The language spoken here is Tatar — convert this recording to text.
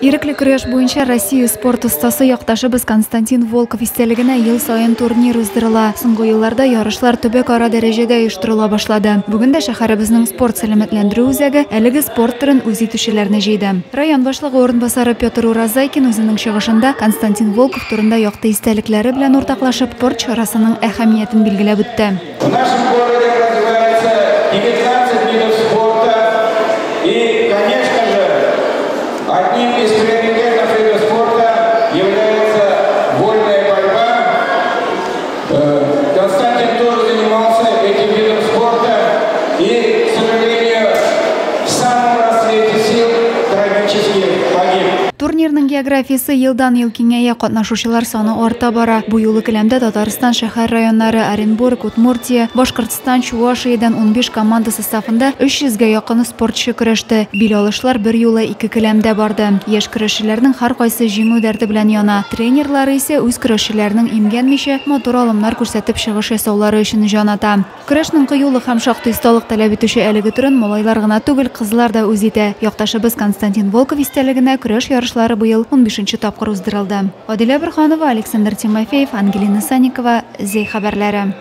Ирекле көрәш буенча Россия спорт остасы якташыбыз Константин Волков истәлегенә ел саен турнир уздырыла. Соңгы елларда ярышлар төбәкара дәрәҗәдә оештырыла башлады. Бүген дә шәһәребезнең спорт сәламәтләндерү үзәге әлеге спорт төрен үз итүчеләрне җыйды. Район башлыгы урынбасары Петр Уразайкин үзенең чыгышында Константин Волков турында якты истәлекләре белән уртаклашып, спорт чарасының әһәмиятен билгеләп үтте. В нашем городе развивается 19 видов спорта. И, конечно же, одним из приоритетов видов спорта является вольная борьба. Константин тоже занимался этим видом спорта и, к сожалению, в самом расцвете сил трагически погиб. Турнирның географиясе елдан-ел киңәя, катнашучылар саны арта бара. Бу юлы келәмдә Татарстан шәһәр районнары, Оренбург, Удмуртия, Башкортстан, Чувашиядән 15 команда составында 300гә якын спортчы көрәште. Бил алышлар бер юлы ике келәмдә барды. Яшь көрәшчеләрнең һәркайсы җиңү дәрте белән яна. Тренерлары исә үз көрәшчеләренең имгәнмичә, матур алымнар күрсәтеп чыгыш ясаулары өчен җан ата. Көрәшнең кыюлык һәм шактый осталык таләп итүче әлеге төрен малайлар гына түгел, кызлар да үз итә. Якташыбыз Константин Волков истәлегенә көрәш ярышлары быел 15 тапкыр уздырылды. Адилә Борһанова, Александр Тимофеев, Ангелина Санникова, Зәй хәбәрләре.